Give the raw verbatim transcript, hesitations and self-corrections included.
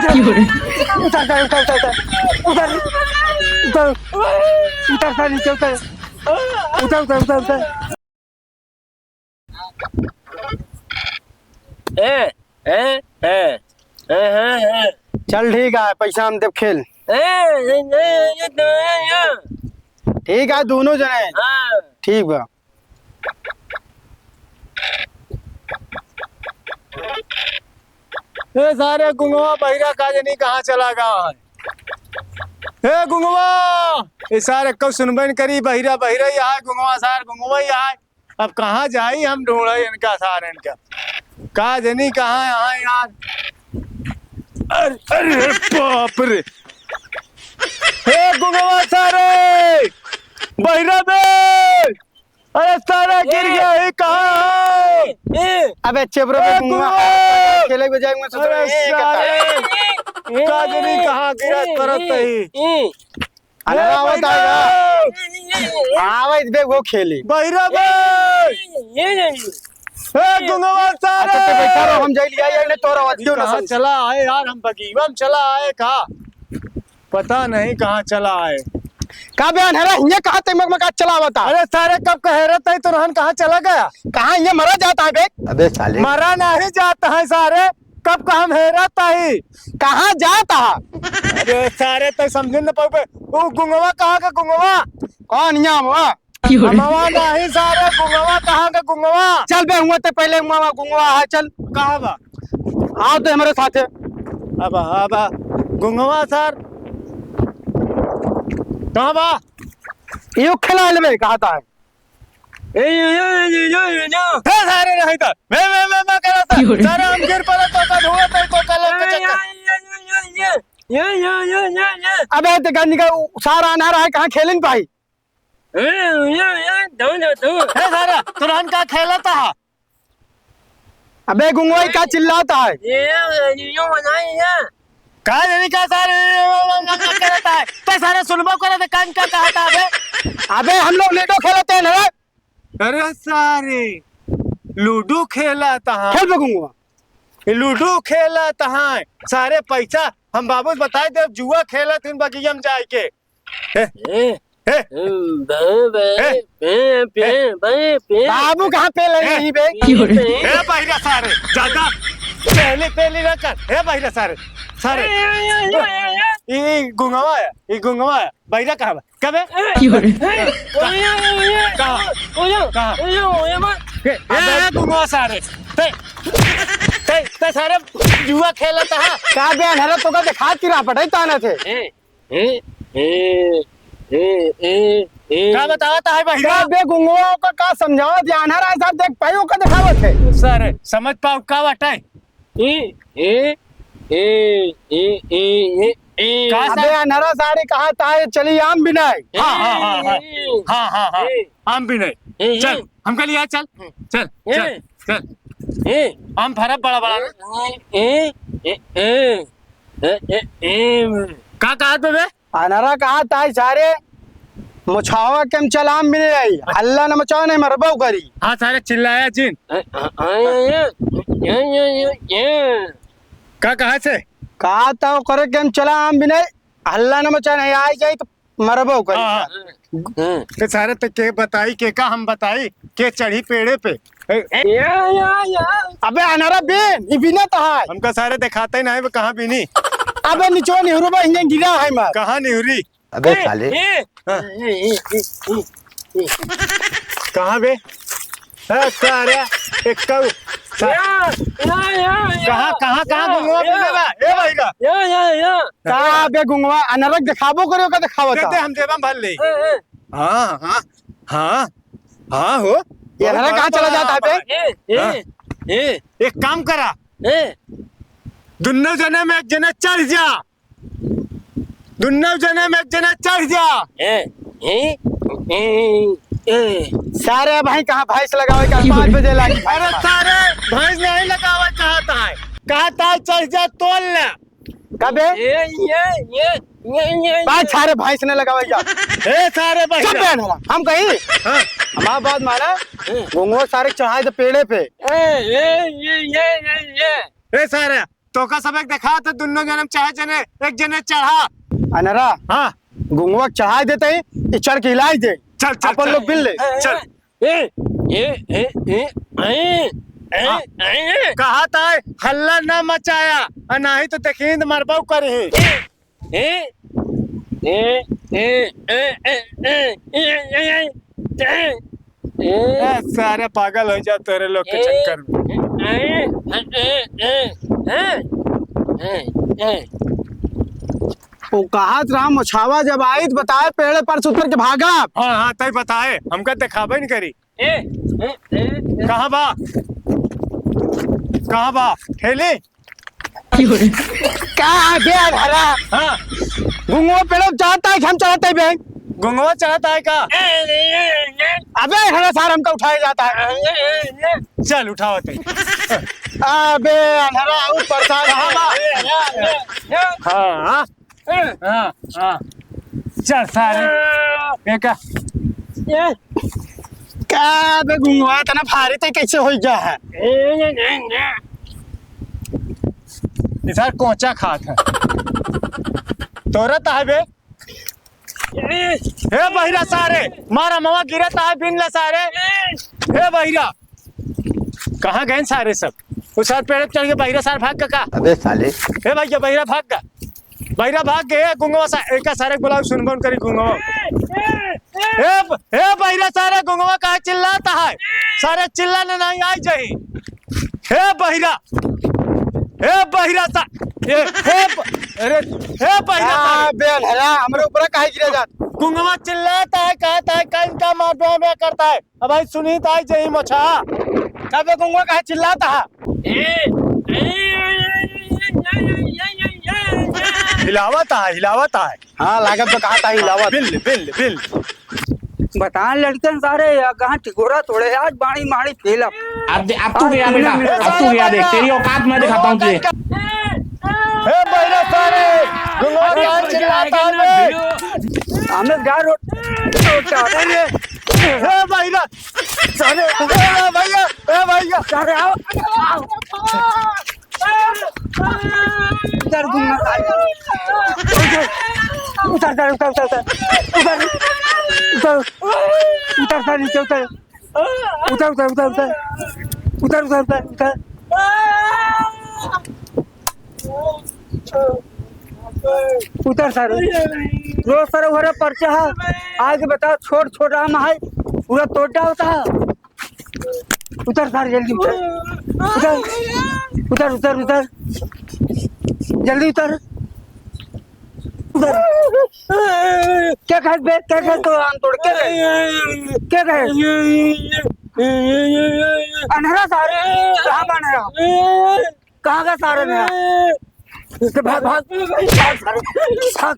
उतर, उतर, उतर, उतर, उतर, उतर, उतर, उतर, उतर, उतर, उतर। ए, ए, ए, ए, ए, ए। चल ठीक है, पैसा हम देब, खेल। ए, ए, ए, ए, ए, ए। ठीक है, दोनों जने। हाँ। ठीक बा। ए सारे गुंगवा बहिरा का जनी कहाँ चला गवा है? ए गुंगवा, ए सारे कब सुनबे न करी, बहिरा बहिरा ही आए, गुंगवा सार गुंगवा ही आए। अब कहाँ जाई हम ढूंढे इनका सारे इनका, का जनी कहाँ है यार। अरे, अरे बाप रे, ए गुंगवा सारे, बहिरा बे, अरे सारा गिर गया, ये कहाँ है? ए, अबे चेबरो ए, में गुंगवा गुंगवा! खेले के बजाय में सोच रहे हैं, ये क्या सारे, का जनी कहाँ गिरा करत है? अरे ए, आवत बहिरा! आएगा। आवत बे वो खेली। बहिरा बे! ए, गुंगवा सारे! अच्छा, तो बैठा रहो, हम जाई लिया, ये ने तोरा आवाज क्यों ना कहाँ सुन? चला आए यार, हम बगीवा में चला आए का? पता नहीं कहाँ चला आए। का बे अनहरा, हियाँ कहाँ ते मगमगा चला आवता? अरे सारे, कब कहे रहता है तो रहन कहाँ चला गया? कहाँ हियाँ मरा जाता है बे? अबे साले। मरा नहीं जाता है सारे, कब का हम हेरत ही। कहाँ जाता है? अरे सारे, तै समझे न पाउबे। ऊ गुंगवा कहाँ का गुंगवा? कौन हियाँ हुआ? अमवा नहीं सारे, गुंगवा कहाँ का गुंगवा? चल बे, हुआ ते पहले हुआ, हुआ गुंगवा है, चल। कहाँ बा? आओ तो हमरे साथे। अब, अब, गुंगवा सर। कहाँ बा? यो खेला लेबे, कहाँ ता है? ए, यो, यो, यो, यो, यो, यो। हे सारे नहीं ता। मैं, मैं, मैं, मैं करा ता। सारे हम गिर पड़ा तो का ढूंढा ता, तो का लोग के चक्कर। यो, यो, यो, यो। अबे ते गंज का सारा अनार है, कहाँ खेलिन पाई? ए, ए, ए, दो, दो, दो। ए, सारा, तुरहन का खेलत हा? अबे, गुंगवा ई का चिल्लात हा? ए, ए, यो बनाई है। का जनी का सारे करत हा? तो सारे सुनबो करत, कान का कहत हा बे? अबे, हम लोग लूडो खेलत है ना। अरे सारे, लूडो खेलत हा? खेल बे गुंगवा। लूडो खेलत हा। सारे पैसा हम बाबू से बताई देब, जुआ खेलत हन बगिया में जाए के। ए, ए, ए, ए, बे, बे, ए, बे, बे, ए। बे, बे। बाबू कहाँ पे लगी ए, रही बे? बे, बे। ए, बहिरा सारे, ज्यादा पहले, पहले ना कर। ए, बहिरा सारे, सारे। ए, ए, ए, ए, ए। ई, ई गुंगवा है, ई गुंगवा है। बहिरा कहाँ बा? कबे? ए, ए, ए, ओया, ओया, कहाँ? ओया, कहाँ? ओया, ओया, मा। ए, ए, अबे ए, गुंगवा सारे। ते, ते, ते सारे जुआ खेलत हा। का बे, अनहरा तो का देखात की रहा पटाई ताना थे। ए, ए, ए, ए, ए, ए। का बतावत है बहिरा? का बे गुंगवा का, का समझावत है? अनहरा है साहब, देख पाई ओका देखावत है। सर, समझ पाओ का बाटे? ए, ए, ए। का अबे सर? अनहरा सारे कहा ता है, चली आम बिनाए। हाँ, हाँ, हाँ, हाँ। ए, हाँ, हाँ, हाँ। ए। आम बिनाए। ए, चल, ए। हमका लिया चल। हम्म। चल, ए। चल, चल। ए। आम फरा बड़ा बड़ा ना। ए, ए, ए, ए। ए, ए, ए। का कहत बे? अनहरा कहा ताई सारे, मुछावा के हम चलाम भी नहीं आई। अल्लाह न मचाओ, नहीं मरबो करी। हाँ, सारे चिल्लाया जिन। ए, ए, ए, ए। का कहा से? कहा ता करे के हम चलाम भी नहीं, हल्ला न मचा, नहीं आई जाई तो मरबो करी। हाँ, हाँ। हम्म। तो सारे तो के बताई, के का हम बताई, के चढ़ी पेड़े पे। ए, ए, या, या, या। अबे अनहरा बीन, ई बीनत है। हमका सारे देखाते ही नहीं, वो कहाँ बीनी? अबे निचवा निहुरो बा, हिंगे गिरा है मार। कहाँ निहुरी? अबे ए, साले। ए, हाँ। ए, ए, ए, ए, ए। कहाँ बे? ए, सारे, एक कऊ, सा- या, या, या, या। कहाँ, कहाँ, कहाँ या, गुंगवा या। बीने बा? ए भाई का? या, या, या। का बे गुंगवा, अनहरा देखाबो करियो का देखावत दे, दे, है? हम देबम भर ले। ए, ए। हाँ, हाँ, हाँ, हाँ हो। ये अनहरा कहाँ चला जाता है बे? ए, ए, हाँ। ए। एक काम करा। ए। दुन्नो जने में एक जने चढ़ जा। दुन्नो जने में एक जने चढ़ जा। ए, ए, ए, ए। सारे भाई कहाँ भैंस लगावे का बात बजे लागी? अरे सारे भैंस नहीं लगावे कहत है। कहत है चढ़ जा तोल ले। कबे? ए, ये, ये, ये, ये, बात ये। सारे भैंस ने लगावे जा। ए सारे भाई चुप जा। बे अनहरा। हम कही? हाँ। हमार बात माना। ए। गुंगवा सारे चढ़ाए दे पेड़े पे। ए, ए, ये, ये, ये, ये। ए सारे तोका सब एक देखात है, दुन्नो जनम चाहे जने, एक जने चढ़ा। अनहरा, हाँ। गुंगवा चढ़ाई देते ही, ये चढ़ के हिलाई दे। चल, चल, अपन चल। लोग बिल ले। चल। ए, ए, ए, ए, ए, ए, हाँ। ए, ए। कहा था, हल्ला ना मचाया, और ना ही तो देखिन मरबऊ करी। ए, ए, ए, ए, ए। ए, सारे पागल हो जा तोरे लोग के ए, चक्कर में। ए, ए, ए, ए। वो कहात रहा, मोछावा जब आई तो बताए, पेड़ पर से उतर के भागा। हाँ, हाँ, तई बताए, हमका देखाबे नहीं करी। ए, ए, ए, ए। कहाँ बा? कहाँ बा? ठेली? का बे अनहरा? हाँ। गुंगवा पेड़ो चढ़ता है कि हम चढ़ते बे? गुंगवा चढ़ता है का? ए, ए, ए, ए। अबे अनहरा सार हमका उठाया जाता है। ए, ए, ए, ए। चल उठाओ ते। अबे अनहरा और परेशान। कहाँ बा? ए, ए, ए, ए। हाँ, हाँ। हाँ, हाँ। चल सारे। ए का? ए। का बे गुंगवा इतना भारी ते कैसे हो गया है? ए, ए, ए, ए। इधर कोचा खात है। तोरा ता है बे? ए। हे बहिरा सारे, मारा मवा गिरा ता है बिन ला सारे। हे बहिरा। कहाँ गए सारे सब? वो सार पेड़ पे चढ़ के बहिरा सार भाग का का? अबे साले। हे भैया, बहिरा भाग का? बहिरा भाग गए, गुंगवा सा-, एका सारे के बुलाओ, सुनबो न करी गुंगवा। ए, ब-, ए बहिरा सारे, गुंगवा काहे चिल्लाता है? सारे चिल्लाने नहीं आई जाई। हे बहिरा, हे बहिरा सा-, ए, हे ब-, अरे, हे बहिरा का सारे। बे अनहरा, हमरे ऊपर काहे गिरा जात? गुंगवा चिल्लाता है, कहता है, "कहीं का मार दो, हमें करता है।" अब भाई सुनी तो आई जही मोछा। का बे गुंगवा काहे चिल्लाता है? हिलावत है, हिलावत है। हाँ, लागत तो कहा था हिलावत। बिल, बिल, बिल। बता लड़कन सारे, या कहाँ टिकोरा तोड़े, आज बाणी माणी फेलब। अब दे, अब तू आज गया तूने बेटा, मेरा अब तू गया देख, तेरी औकात मैं दिखाता हूँ तुझे। हे बहिरा सारे, गुंगवा काहे चिल्लाता है बे? हमें गार रोड, रोड का। अरे, हे बहिरा, सारे, ए भैया, ए भैया। सारे आओ, आओ। उतर दूंगा। उतर, उतर, उतर, उतर, उतर। उतर, उतर, उतर, नीचे उतर। उतर, उतर, उतर, उतर। उतर, उतर, उतर, उतर। उतर सारे। रोज सारे घरे पर्चा है। आज बताओ, छोट छोट आम है, पूरा तोड़ डालता है। उतर सारे, जल्दी उतर। उतर, उतर, उतर, उतर। जल्दी उतर। उतर। क्या कहे बे? क्या कहे तो आम तोड़? क्या कहे? क्या कहे? अनहरा सारे, कहाँ बा अनहरा? कहाँ का सारे में? भाग, भाग, भाग सारे, भाग।